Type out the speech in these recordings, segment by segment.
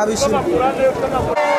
Nabishimye.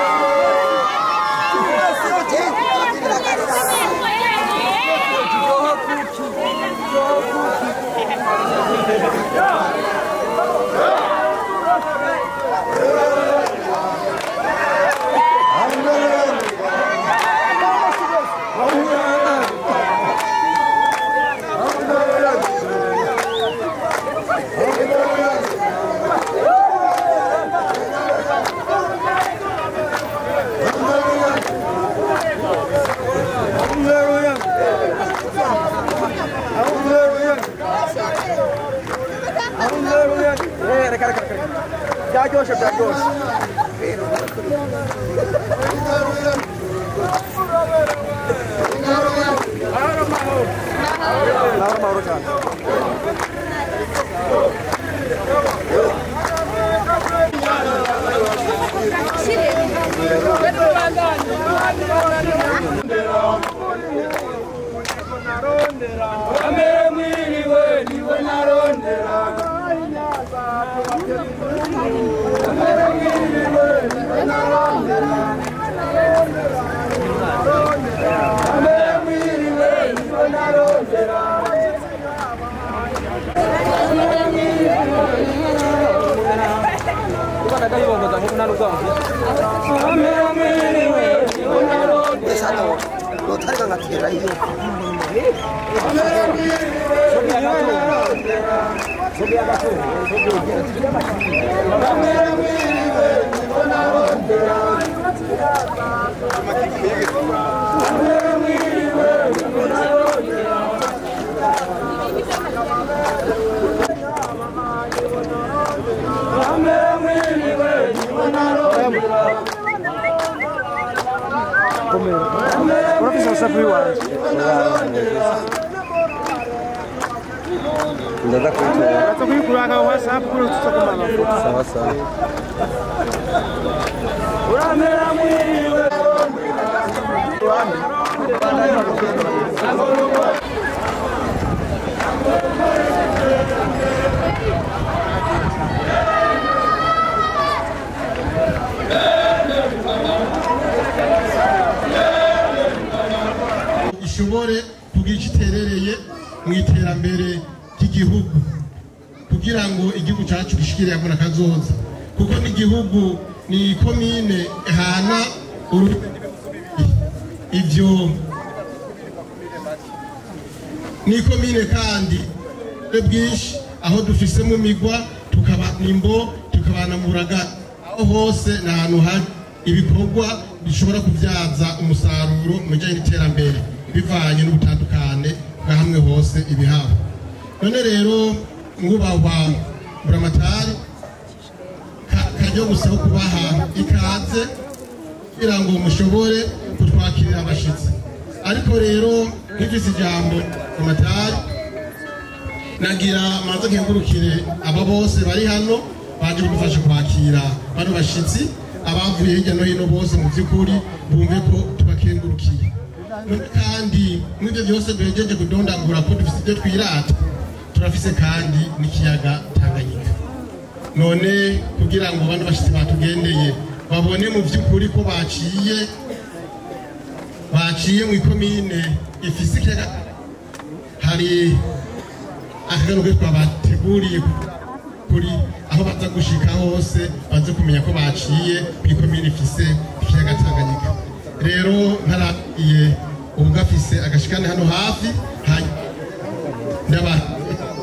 Ishobore kugira iciterereye mu iterambere ry'igihugu kugira ngo igihugu cyacu gishikire yakora kazoza, kuko n'igihugu ni komine hana ivyo ni komine kandi bwinshi aho dufise mu migwa tukaba nimbo tukabana muraga aho hose na hantu hari ibikorwa bishobora kubyaza umusaruro mu bijyanye n'iterambere bivanye n'ubutandukane bwa hamwe hose ibihaba. None rero ngubahwa Buramatari kajyo gusa kubaha ikaze kugira ngo mushobore kutwakirira abashitsi, ariko rero nk'ifise ijambo Buramatari nagira manza nkengurukire aba bose bari hano baje kudufasha kwakira bano bashitsi abavuye hirya no hino bose mu by'ukuri bumve ko tubakengurukiye. Kandi mw'ibyo byose duhejeje kudondagura ko dufise ibyo twirata, turafise kandi n'ikiyaga Tanganyika. None kugira ngo bano bashitsi batugendeye babone mu by'ukuri ko baciye mu ikomine ifise ikiyaga, hari akagaruke twabateguriye kuri aho baza gushika hose baze kumenya ko baciye mu ikomine ifise ikiyaga Tanganyika. Rero ntaragiye ubugafise agashikane hano hafi ndaba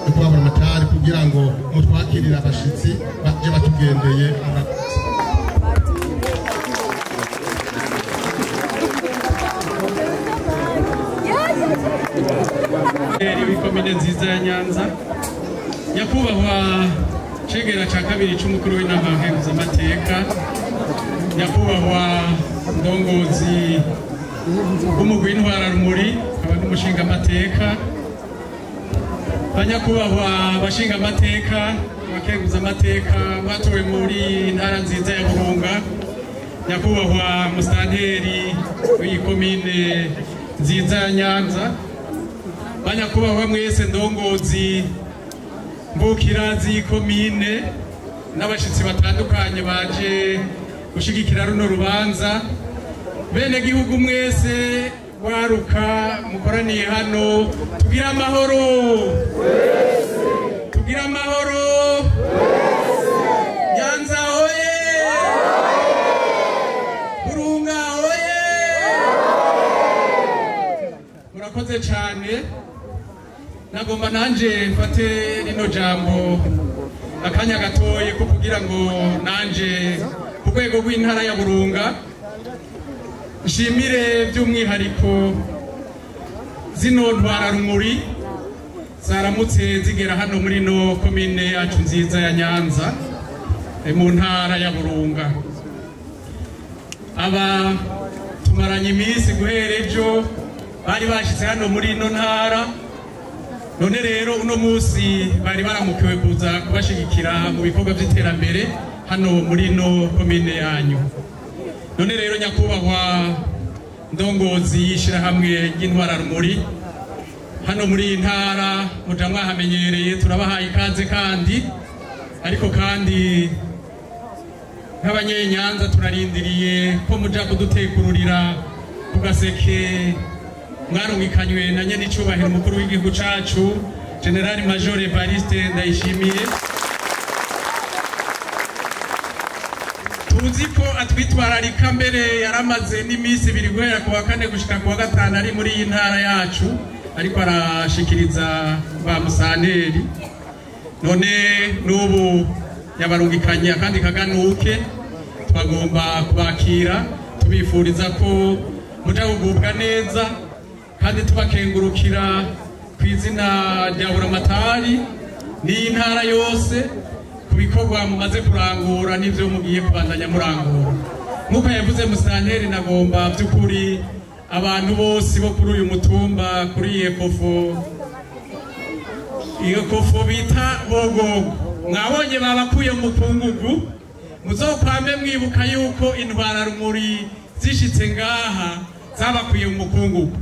kubabura amatari kugira ngo mutwakirire abashitsi baje batugendeye. W'ikomine nziza ya Nyanza, nyakubahwa cegera ca kabiri c'umukuru w'inama nkenguzamateka, nyakubahwa ndongozi w'umugwi w'intwararumuri akaba n'umushingamateka, banyakubahwa bashingamateka abakenguzamateka batowe muri ntara nziza ya Burunga, nyakubahwa musitanteri w'ikomine nziza ya Nyanza, banyakubahwa mwese ndongozi mbukira z'ikomine, N'abashitsi batandukanye baje gushigikira runo rubanza, bene gihugu mwese waruka mukoraniye hano, tugira amahoro, tugira amahoro. Nyanza oye! Burunga oye! Murakoze cyane. Nagomba nanje mfate rino jambo akanya gatoye ko kugira ngo nanje ku rwego rw'intara ya Burunga nshimire by'umwihariko zino ntwararumuri zaramutse zigera hano muri no komine yacu nziza ya Nyanza, mu ntara ya Burunga. Aba tumaranye iminsi guhera ejo bari bashitse hano muri ino ntara, none rero uno munsi bari baramukiwe kuza kubashigikira mu bikorwa by'iterambere hano muri ino komine yanyu. None rero nyakubahwa ndongozi y'ishirahamwe ry'intwararumuri hano muri iyi ntara, muja mwahamenyereye, turabahaye ikaze kandi ariko kandi nk'abanyenyanza turarindiriye ko muja kudutekururira ku gaseke mwarungikanywe na nyenicubahiro umukuru w'igihugu cacu General Major Evariste Ndayishimiye. Tuzi ko atwitwararika, mbere yaramaze n'iminsi ibiri guhera ku wa kane gushika ku wa gatanu ari muri iyi ntara yacu ariko arashikiriza ba musanteri, none n'ubu yabarungikanye akandi kaganuke. Twagomba kubakira tubifuriza ko muja kugubwa neza, kandi tubakengurukira ku izina rya Buramatari n'iyi ntara yose ku bikorwa mumaze kurangura n'ivyo mugiye kubandanya murangura. Nk'uko yavuze musanteri, nagomba by'ukuri abantu bose bo kuri uyu mutumba, kuri iyi ekofo, iyo kofo bita Bogogo, mwabonye babakuye mu mukungugu. Muzokwame mwibuka yuko intwararumuri zishitse ngaha zabakuye mu mukungugu.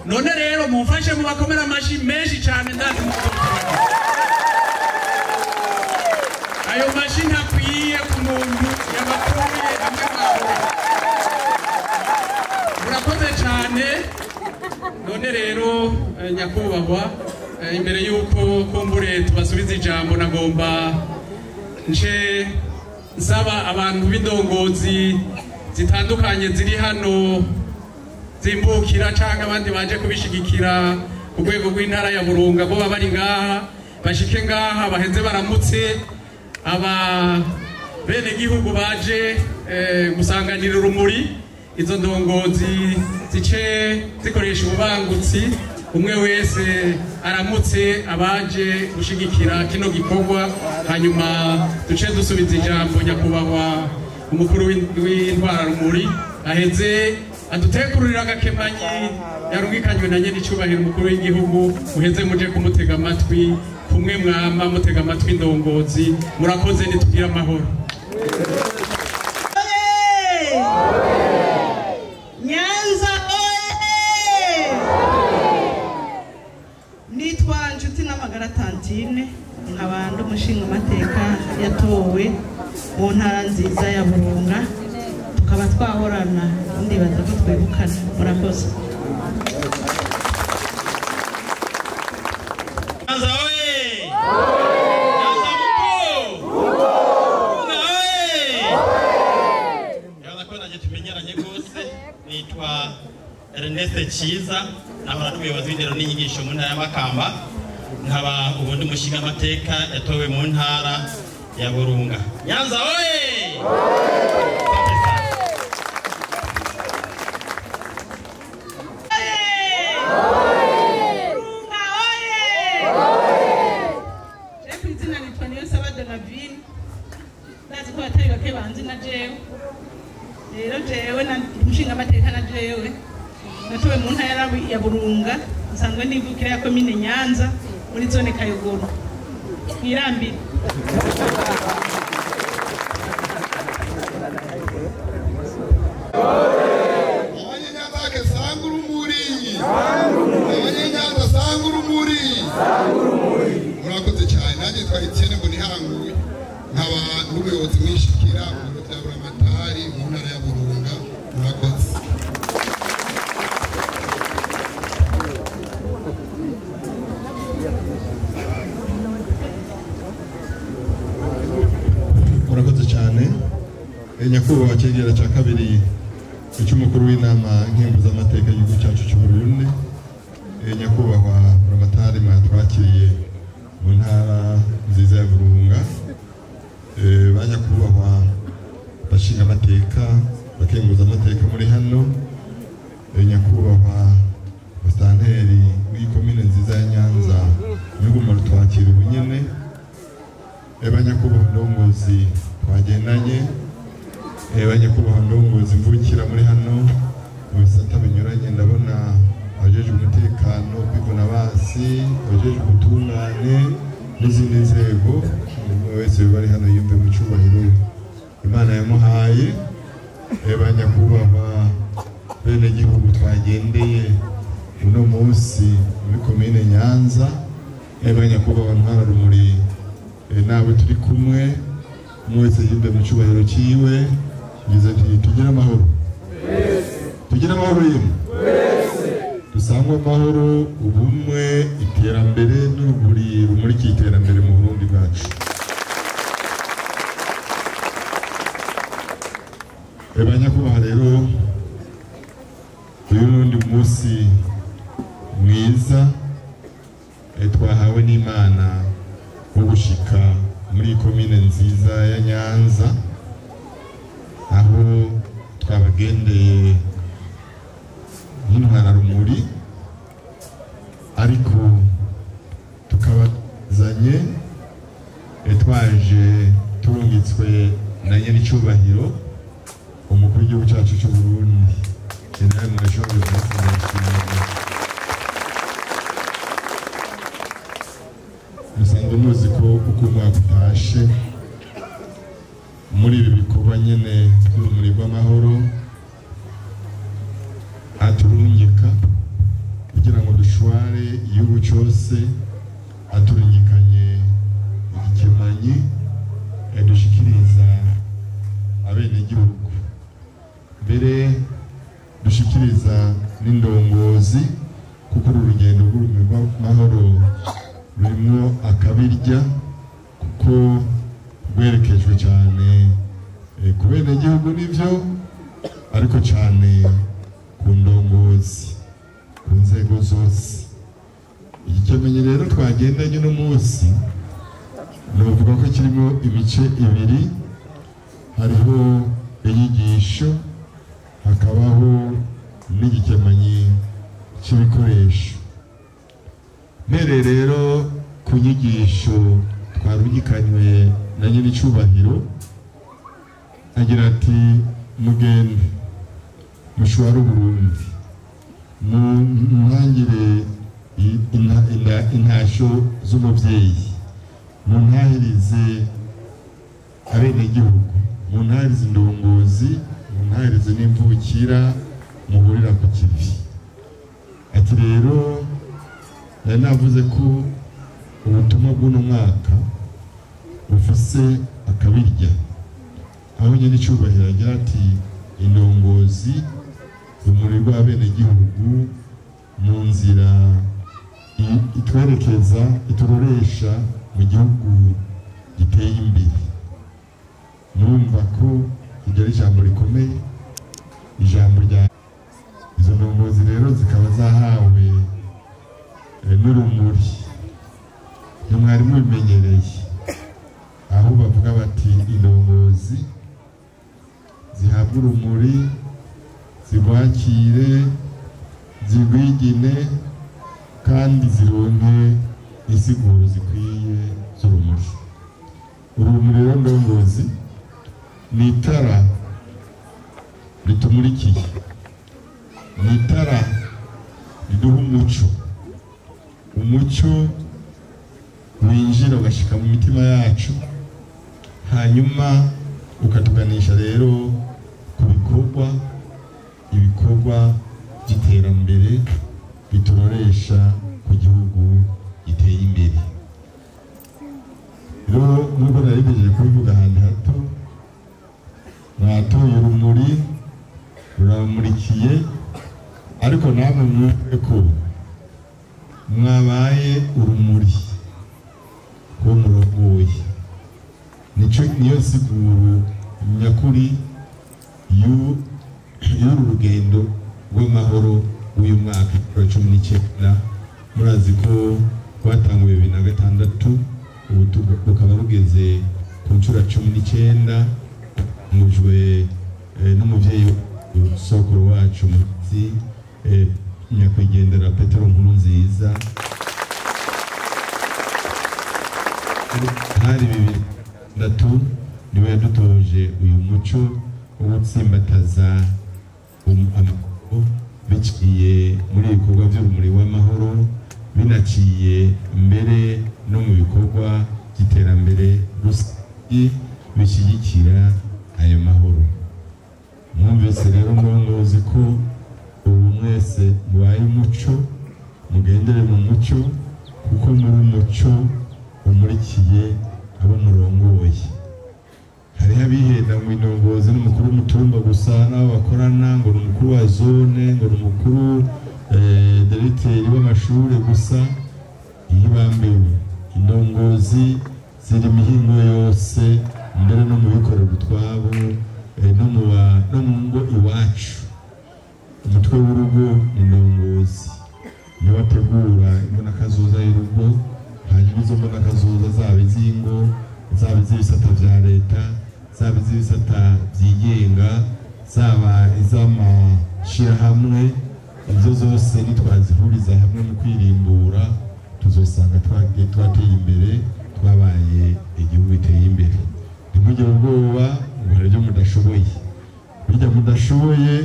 None rero mumfashe mubakomera amashi menshi cyane, ndazi ayo mashi ntakwiye ku muntu yabakuye hamwe mwawe. Murakoze cyane. None rero nyakubahwa, imbere yuko kumbure tubasubiza ijambo, nagomba nje nsaba abantu b'indongozi zitandukanye ziri hano zimbukira canke abandi baje kubishigikira ku rwego rw'intara ya Burunga, bo bari ngaha bashike ngaha baheze baramutse aba bene gihugu baje gusanganira urumuri. Izo ndongozi zice zikoresha ububangutsi, umwe wese aramutse abaje gushigikira kino gikorwa, hanyuma duce dusubiza ijambo nyakubahwa umukuru w'intwararumuri aheze adutekururira agakemanyi yarungikanywe na nyenicubahiro umukuru w'igihugu. Muheze muje kumutega amatwi kumwe mwama mutega amatwi indongozi. Murakoze, nitugire amahoro. Nyanza oye! Nitwa Nshuti n'Amagara Tantine, nkaba ndi umushingamateka yatowe mu ntara nziza ya Burunga, tukaba twahorana ndibaza ko twibukana. Murakoze. Nyanza oye! Nyanza muko! Burunga oye! Nyanza ko naje tumenyeranye gose, nitwa Ernest Ciza, nahora n'umuyobozi w'indero n'inyigisho mu ntara ya Makamba, nkaba ubundi umushingamateka yatowe mu ntara ya Burunga. Nyanza oye! Burunga oye! Je ku izina nitwa Niyonsaba Donavine, ndazi ko batari bake banzi na jewe. Rero jewe na umushingamateka na jewe natowe mu ntara ya Burunga, nsanzwe ndivukira ya komine Nyanza muri zone Kayogoro. Mwirambire. Abanyenyanza sanga urumuri, abanyenyanza sanga urumuri. Murakoze cyane. Nanjye nitwa Etienne Mbonihanguye, nkaba n'umuyobozi mwishikira mu biro bya Buramatari mu ntara ya Burunga. Murakoze. Murakoze cyane nyakubahwa Kigera cya kabiri cy'umukuru w'inama nkenguzamateka y'igihugu cyacu cy'u Burundi, nyakubahwa Buramatari mwatwakiriye mu ntara nziza ya Burunga, ba nyakubahwa bashinga amateka bakenguzamateka muri hano, nyakubahwa musitanteri w'ikomine nziza ya Nyanza n'uguma rutwakira ubunyene, ba nyakubahwa ndongozi twagendanye, ba nyakubahwa ndongozi mvukira muri hano mu bisata binyuranye, ndabona abajejwe umutekano, kwivuna basi, abajejwe ubutungane n'izindi nzego, umuntu wese bari hano yumve mu cyubahiro Imana yamuhaye. Ba nyakubahwa bene gihugu twagendeye uno munsi muri komine Nyanza, ba nyakubahwa ntwararumuri nawe turi kumwe, umwe wese yumve mu cyubahiro cyiwe. Ngize nti tugire amahoro, tugire amahoro yemwe, dusangwe amahoro, ubumwe, iterambere n'urumuri rumurikiye iterambere mu Burundi bwacu. Ba nyakubahwa rero, uyu n'undi munsi mwiza twahawe n'Imana wo gushika muri komine nziza ya Nyanza, aho twabagendeye nk'intwararumuri, ariko tukabazanye twaje turungitswe na nyir'icyubahiro umukuru w'igihugu cyacu cy'u Burundi General Major Ndayishimiye. Musanzwe muzi ko uko umwaka utashe muri ibi bikorwa nyene by'urumuri rw'amahoro aturungika kugira ngo dushware igihugu cyose, aturungikanye igikemanyi dushikiriza abenegihugu, mbere dushikiriza n'indongozi, kuko uru rugendo rw'urumuri rw'amahoro rurimo akabirya, kuko rwerekejwe cyane ku benegihugu n'ibyo, ariko cyane ku ndongozi, ku nzego zose. Igikemenye rero twagendanye uno munsi novuga ko kirimo ibice ibiri, hariho inyigisho, hakabaho n'igikemanyi cy'ibikoresho. Mbere rero ku nyigisho twarungikanywe na nyir'icyubahiro, agira ati mugende mushware Uburundi, muntangire intasho z'umubyeyi, muntahirize abenegihugu, muntahirize indongozi, muntahirize n'imvukira muhurira ku kivi. Ati rero nari navuze ko ubutumwa bw'uno mwaka bufise akabirya, aho nyir'icyubahiro agira ati indongozi, rumuri rw'abenegihugu mu nzira itwerekeza, ituroresha mu gihugu giteye imbere. Murumva ko iryo ari ijambo rikomeye, ijambo rya izo ndongozi rero zikaba zahawe n'urumuri, ntimwari mubimenyereye, aho bavuga bati indongozi zihabwa urumuri, zirwakire, zirwigine, kandi zironke insiguro zikwiye z'urumuri. Urumuri rero ndongozi ni itara ritumurikiye, ni itara riduha umuco, umuco winjira ugashika mu mitima yacu, hanyuma ukatuganisha rero ku bikorwa, ibikorwa by'iterambere bituroresha ku gihugu giteye imbere. Rero nubwo nari ngejeje kubivuga ahantu hato, Mwatoye urumuri ruramurikiye, ariko namwe mwumve ko mwabaye urumuri ko murongoye. Nico niyo siguro nyakuri y'uru rugendo rw'amahoro w'uyu mwaka wa 19. Murazi ko rwatanguye 2006, ubu rukaba rugeze ku nshuro 19, mujwe n'umuvyeyi sokuru wacu mutsi nyakwigendera Petero Nkurunziza. Hari 2003 niwe yadutoje uyu muco wo gutsimbataza amahoro biciye muri ibikorwa by'urumuri w'amahoro, binaciye mbere no mu bikorwa by'iterambere rusange bishyigikira ayo mahoro. Mwumvise rero murongozi ko ubu mwese mubaye umuco, mugendere mu muco, kuko muri umuco umurikiye abo murongoye. Hariho abihenda ngo indongozi n'umukuru w'umutumba gusa n'abo bakorana, ngo ni umukuru wa zone, ngo ni umukuru diregiteri w'amashuri gusa. Iyo indongozi ziri mihingo yose, mbere no mu bikorera utwabo, no mu ngo iwacu. Umutwe w'urugo indongozi niwe ategura imbonakazoza y'urugo, hanyuma izo mbonakazoza zaba iz'ingo, zaba iz'ibisata vya leta, zaba iz'ibisata vyigenga, zaba iz'amashirahamwe, izo zose nitwazihuriza hamwe mu kwirimbura tuzosanga twateye imbere, twabaye igihugu giteye imbere. Ntimugire ubwoba ngo hari ibyo mudashoboye. Burya mudashoboye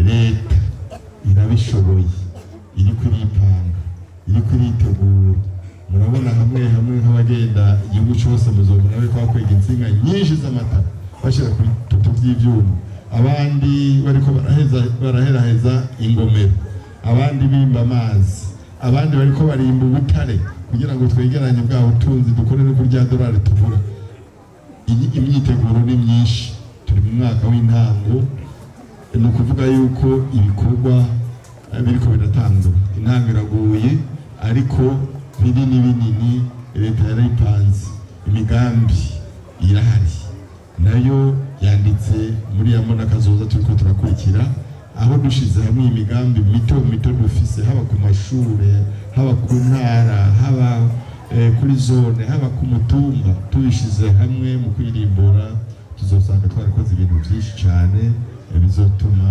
leta irabishoboye, iriko iripanga, iriko iritegura. Murabona hamwe hamwe nk'abagenda igihugu cyose muzobona bariko bakwega intsinga nyinshi z'amatara bashyira ku bitutu by'ivyuma, abandi bariko baraheraheza ingomero, abandi bimba amazi, abandi bariko barimba ubutare kugira ngo twegeranye bwa butunzi dukore no kurya dolari tuvuga. Imyiteguro ni myinshi, turi mu mwaka w'intango, ni ukuvuga yuko ibikorwa biriko biratangura. Intango iragoye ariko binini binini leta yarayipanze, imigambi irahari nayo yanditse muri ya mbonakazoza turiko turakurikira, aho dushize hamwe imigambi mito mito dufise, haba ku mashure, haba ku ntara, haba kuri zone, haba ku mutumba, tubishize hamwe mu kwirimbura tuzosanga twarakoze ibintu byinshi cyane bizotuma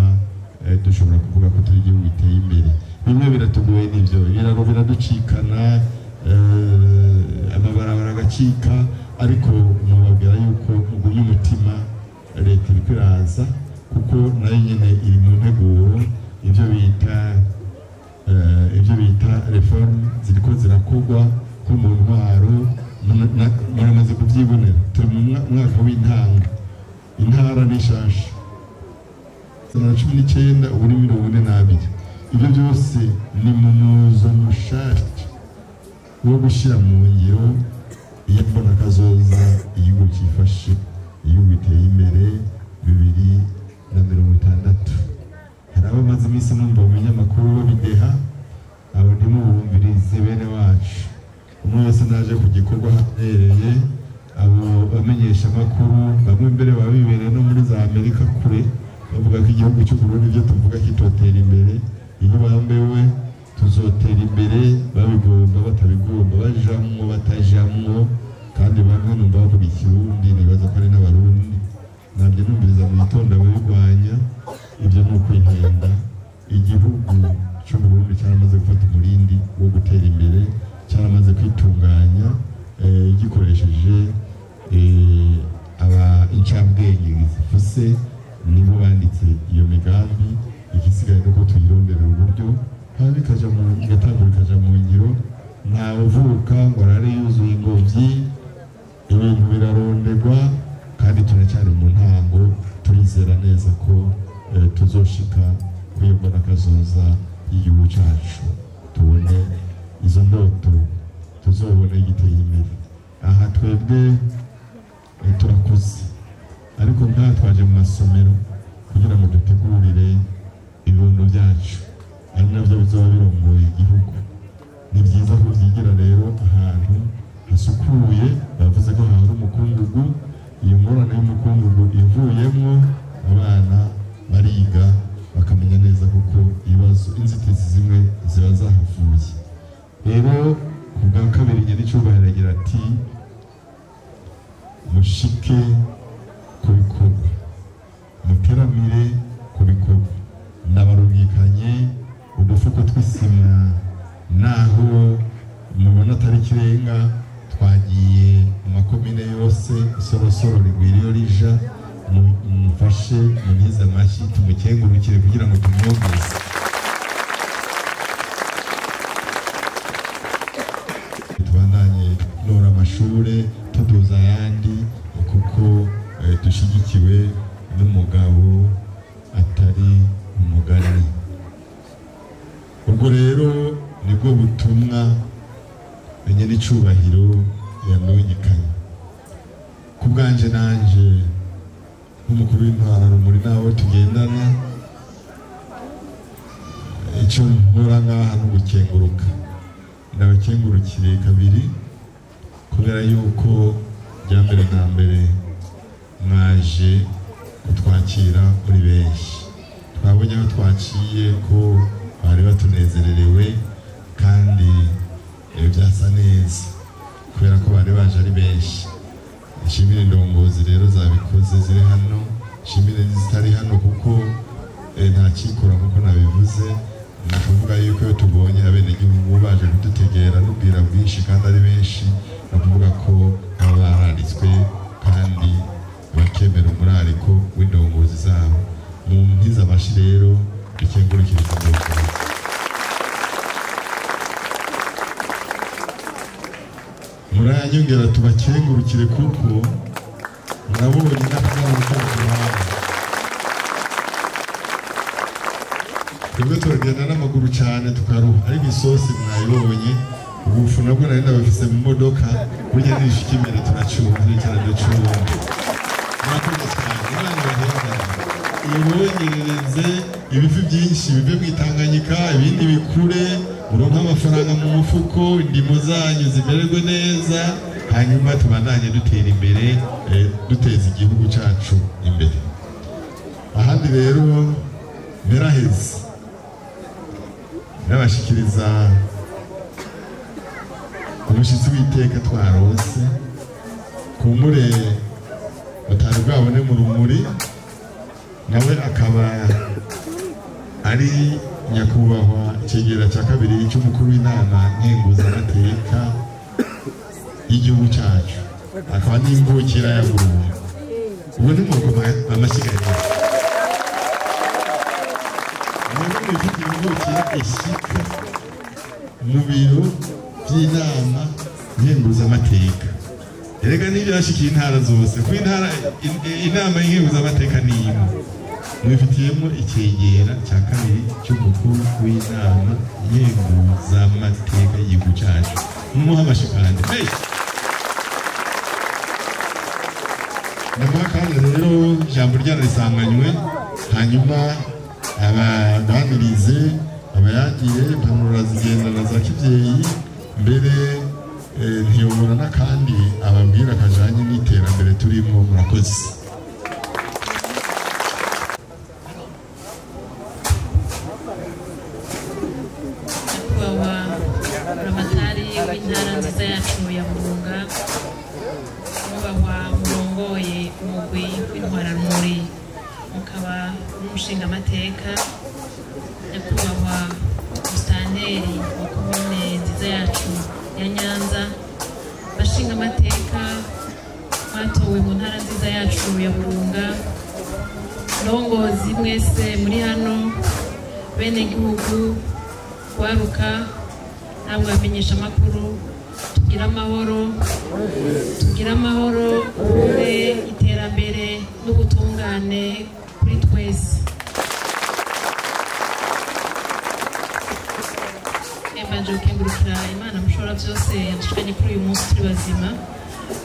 dushobora kuvuga ko turi igihugu giteye imbere. Bimwe biratugoye n'ivyo, ibiraro biraducikana, amabarabara agacika, ariko nobabwira yuko mugumye umutima, leta iriko iraza, kuko nayo nyene iri mu nteguro, ivyo bita reforme ziriko zirakorwa nko mu ntwaro, muramaze kuvyibonera. Turi mu mwaka w'intango, intara ni nshasha, 19 ubu ni 42. Ibyo byose ni mu muzo mushasha wo gushyira mu ngiro iyo mbonakazoza igihugu cyifashe, igihugu giteye imbere 2060. Hari abamaze iminsi numva mu binyamakuru babideha, abo ntimubumvirize bene wacu. Umwe wese naje ku gikorwa aherereye, abo bamenyesha amakuru bamwe mbere baba bibereye no muri za Amerika kure, bavuga ko igihugu cy'u Burundi ibyo tuvuga kitotera imbere. Iyo bambewe tuzotera imbere, babigomba batabigomba, bajamwo batajamwo, kandi bamwe numva bavuga ikirundi nibaza ko ari n'abarundi, nabyo numviriza mu gitondo ababirwanya. Ibyo ni ukwihenda. Igihugu cy'u Burundi cyaramaze gufata umurindi wo gutera imbere, cyaramaze kwitunganya gikoresheje aba incabwenge zifuse, nibo banditse iyo migambi. Igisigaye nuko tuyironderera uburyo, hanyuma igatangura ikaja mu ngiro. Ntawuvuka ngo arare yuzuye ingobyi, ibintu biraronderwa kandi turacyari mu ntango. Turizera neza ko tuzoshika kuri iyo mbonakazoza y'igihugu cyacu, tubone izo ndoto, tuzobone giteye imbere. Aha twebwe turakuze, Ariko ngaha twaje mu masomero kugira ngo dutegurire ibibondo byacu, ari navyo bizoba birongoye igihugu. Ni byiza ko vyigira rero ahantu hasukuye. Bavuze ko hahora umukungugu, iyo ngorane y'umukungugu ivuyemwo abana bariga bakamenya neza, kuko ibibazo inzitizi zimwe ziba zahavuye. Rero ku bwa kabiri nyenicubahiro agira ati mushike ku bikorwa, muteramire ku bikorwa. Ndabarungikanye udufuko tw'isima, naho mubona atari ikirenga, twagiye mu makomine yose, isorosoro rigwira iyo rija. Mumufashe munize amashyi tumukengurukire kugira ngo tumwogeze. Tubandanye nora amashure tuduza ayandi, kuko dushyigikiwe n'umugabo atari umugani. Ubwo rero nibwo butumwa nyenicubahiro yandungikanye. Ku bwanje nanje nk'umukuru w'intwararumuri n'abo tugendana, icyo nkora ngaha ni ugukenguruka. Ndabakengurukire kabiri kubera yuko bya mbere na mbere mwaje kutwakira muri benshi. Twabonye aho twaciye ko bari batunezererewe kandi byasa neza kubera ko bari baje ari benshi. Nshimire indongozi rero zabikoze ziri hano, nshimire zitari hano kuko nta kikora nkuko nabivuze. Ni ukuvuga yuko iyo tubonye abenegihugu baje kudutegera n'ubwira bwinshi kandi ari benshi, ni ukuvuga ko baba bararitswe kandi bakemera umurariko w'indongozi zabo. Mu ntiza amashi rero dukengurukiriza indongozi. Murayanyongera tubakengurukire kuko murabonye n'akanyamuneza. Twebwe turagenda n'amaguru cyane tukaruha, ariko isosi mwayibonye, ubufu nabwo nari ndabufise mu modoka, burya nishika imbere turacumba, turicara ducumba. Murakoze cyane, Imana ibahezagire, ibongerereze ibifi byinshi bive mu Itanganyika, ibindi bikure, muronke amafaranga mu mufuko, indimo zanyu zimererwe neza, hanyuma tubandanye dutera imbere, duteza igihugu cyacu imbere. Ahandi rero meraheze nabashikiriza umushyitsi w'iteka twarose, kumure mutari bwabone mu rumuri, nawe akaba ari nyakubahwa icegera cya kabiri cy'umukuru w'inama nkenguzamateka y'igihugu cyacu, akaba n'imvukira ya Burunga. Ubu ni mwuko amashyiga yawe mwebwe imvukira ishika mu biro by'inama nkenguzamateka. Erega n'ibyo yashikiye intara zose, kuko intara inama y'inkenguzamateka ni imwe. Mwifitiyemo icyegera cya kabiri cy'umukuru w'inama nkenguzamateka y'igihugu cyacu. Mumuhe amashyi kandi. Ndamuha kandi rero ijambo ryararisanganywe, hanyuma abaganirize, abayagire impanuro zigendana za kibyeyi, mbere ntiyobora n'akandi ababwira kajanye n'iterambere turimo. Murakoze. Nyakubahwa Buramatari w'intara nziza yacu ya Burunga, nyakubahwa murongoye umugwi w'intwararumuri mukaba n'umushingamateka, nyakubahwa musitanteri wa komine nziza yacu ya Nyanza, bashingamateka mwatowe mu ntara nziza yacu ya Burunga, ndongozi mwese muri hano, bene gihugu kwaruka namwe bamenyesha amakuru, tugira amahoro, tugira amahoro, ubumwe, iterambere n'ubutungane kuri twese. Mbanje gukengurukira Imana mushobora byose yadushikanye kuri uyu munsi turi bazima,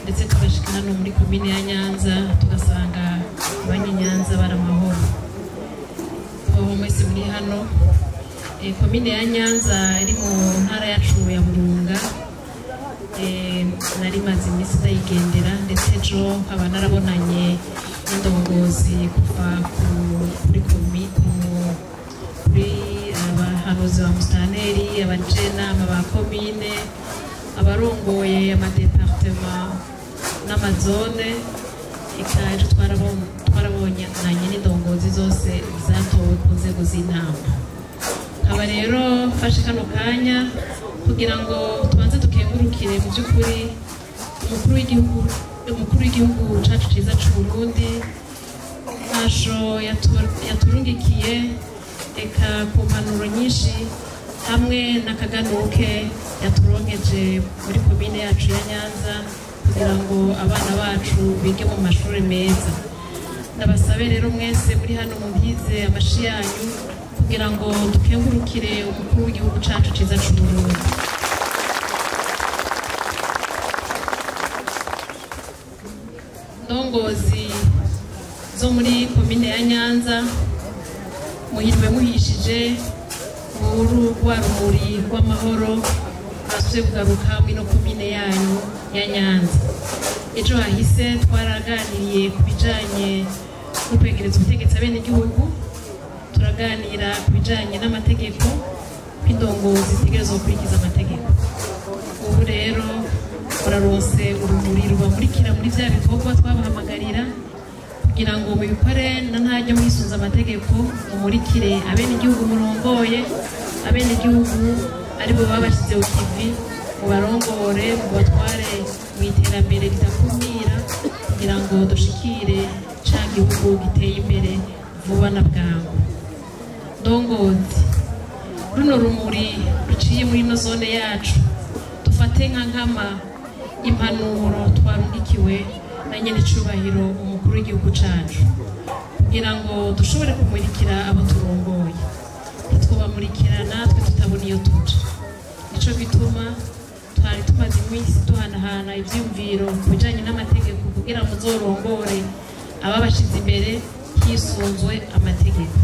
ndetse tugashika hano muri komine ya Nyanza tugasanga Abanyenyanza baramahoro. Aho mwese muri hano, komine ya Nyanza iri mu ntara yacu ya Burunga, nari maze iminsi ndayigendera, ndetse ejo nkaba narabonanye n'indongozi kuva kuri kuri abahanuzi ba musitanteri, abajenama ba komine, abarongoye amadepartema n'amazone. Eka ejo twarabonanye n'indongozi zose zatowe ku nzego z'inama. Nkaba rero mfashe kano kanya kugira ngo tubanze dukengurukire mu by'ukuri umukuru w'igihugu cacu ciza c'Uburundi, ntasho yaturungikiye, eka ku mpanuro nyinshi hamwe n'akaganuke yaturonkeje muri komine yacu ya Nyanza kugira ngo abana bacu bige mu mashuri meza. Ndabasabe rero mwese muri hano mubyize amashi yanyu kugira ngo dukengurukire umukuru w'igihugu cacu ciza c'Uburundi. Ndongozi zo muri komine ya Nyanza, muhirwe muhishije uru rwa rumuri rw'amahoro basuye kugaruka muri no komine yanyu ya Nyanza. Ejo hahise twaraganiriye ku bijanye no kwegereza ubutegetsi abenegihugu, turaganira ku bijanye n'amategeko, ko indongozi zitegerezwa gukurikiza amategeko. Ubu rero muraronse urumuri rubamurikira muri vya bikorwa twabahamagarira kugira ngo mubikore na ntaryo mwisunze amategeko, mumurikire abenegihugu murongoye, abenegihugu aribo babashyize ku kivi, mubarongore, mubatware mu iterambere ridakumira kugira ngo dushikire ca gihugu giteye imbere vuba na bwangu. Ndongozi, runo rumuri ruciye muri ino zone yacu dufate nka nkama impanuro twarungikiwe na nyen'icubahiro umukuru w'igihugu cacu kugira ngo dushobore kumurikira abo turongoye. Ntitwobamurikira natwe tutabona iyo tuja. Nico gituma twari tumaze iminsi duhanahana ivyiyumviro ku bijanye n'amategeko kugira ngo muzorongore ababashize imbere hisunzwe amategeko.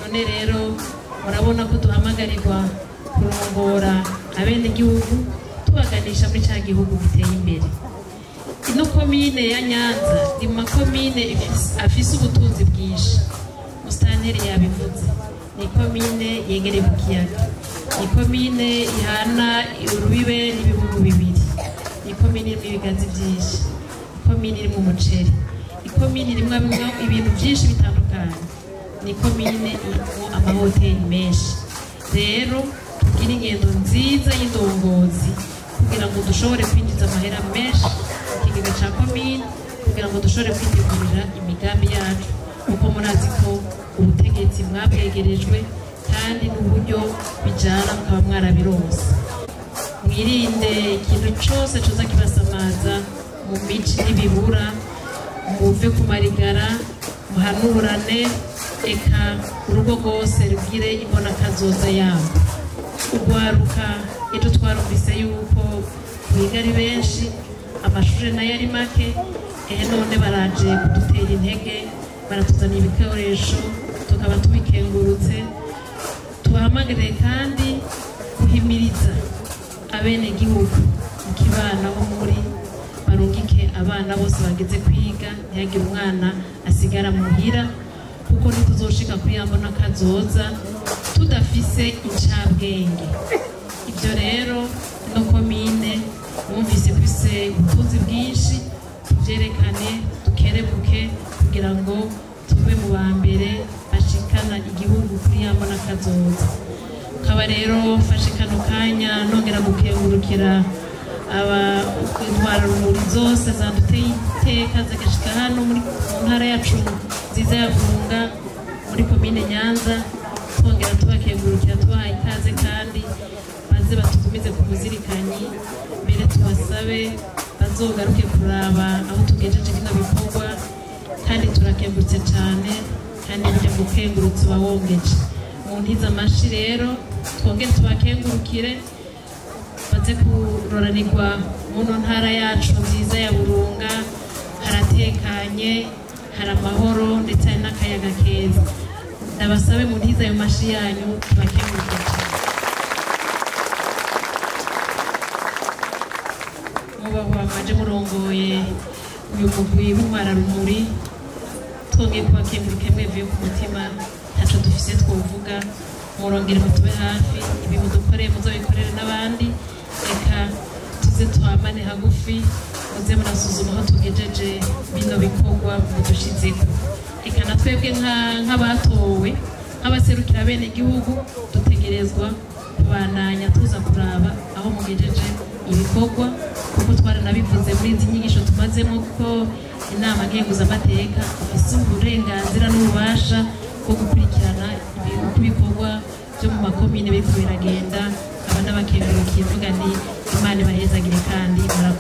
None rero murabona ko duhamagarirwa kurongora abenegihugu tubaganisha muri ca gihugu giteye imbere. Ino komine ya Nyanza ni mu makomine afise ubutunzi bwinshi. Musitanteri yabivuze, ni komine yegereye ku kiyaga, ni komine ihana urubibe n'ibihugu bibiri, ni komine irimwo ibigazi vyinshi, ni komine irimwo umuceri, ni komine irimwo ibintu vyinshi bitandukanye, ni komine irimwo amahoteli menshi. Rero tugire ingendo nziza y'indongozi kugira ngo dushobore kwinjiza amahera menshi mu kigega ca komine, kugira ngo dushobore kwitegurira imigambi yacu, kuko murazi ko ubutegetsi mwabwegerejwe kandi n'uburyo bijana mukaba mwarabironse. Mwirinde ikintu cose coza kibasamaza mu mici n'ibibura, muve ku marigara, muhanurane, eka urugo rwose rugire imbonakazoza yabo. Urwaruka ejo twarumvise yuko biga ari benshi, amashuri nayo ari make, ehe none baraje kudutera intege, baratuzanira ibikoresho tukaba tubikengurutse. Tubahamagarire kandi guhimiriza abenegihugu mu kibano aho muri, barungike abana bose bageze kwiga, ntihagire umwana asigara muhira, kuko ntituzoshika kuri ya mbonakazoza tudafise incabwenge. Ibyo rero ino komine mwumvise ko ifise ubutunzi bwinshi, tuvyerekane dukerebuke kugira ngo tube mu ba mbere bashikana igihugu kuri ya mbonakazoza. Kaba rero mfashe kano kanya nongera gukengurukira aba intwararumuri zose zaduteye iteka zigashika hano muri ntara yacu nziza ya Burunga muri komine Nyanza, twongera tubakengurukira tubaha ikaze kandi baze batugumize ku muzirikanyi, mbere tubasabe bazogaruke kuraba aho tugejeje bino bikorwa, kandi turakengurutse cane kandi burya gukengurutse uba wongeje. Mu ntiza amashi rero twongere tubakengurukire baze kuroranirwa muno ntara yacu nziza ya Burunga, haratekanye, Hari amahoro ndetse hari n'akayaga keza. Ndabasabe muntize ayo mashi yanyu, tubakenguruke cyane. Mwubahwa mwaje murongoye uyu mugwi w'intwararumuri, twongeye kubakenguruke mwevuye ku mutima. Ntaco dufise twovuga, murongere mutube hafi. Ibi mudukoreye muzobikorere n'abandi. Reka tuze twamane hagufi, muze murasuzuma aho tugejeje bino bikorwa mudushizeko. Reka na twebwe nk'abatowe, nk'abaserukira bene igihugu, dutegerezwa kubandanya tuza kuraba aho mugejeje ibikorwa, kuko twaranabivuze muri izi nyigisho tumazemo ko inama nkenguzamateka ifise uburenganzira n'ububasha bwo gukurikirana uko ibikorwa byo mu makomine biriko biragenda. Aba n'abakengurukiye, mvuga nti Imana ibahezagire kandi murakoze.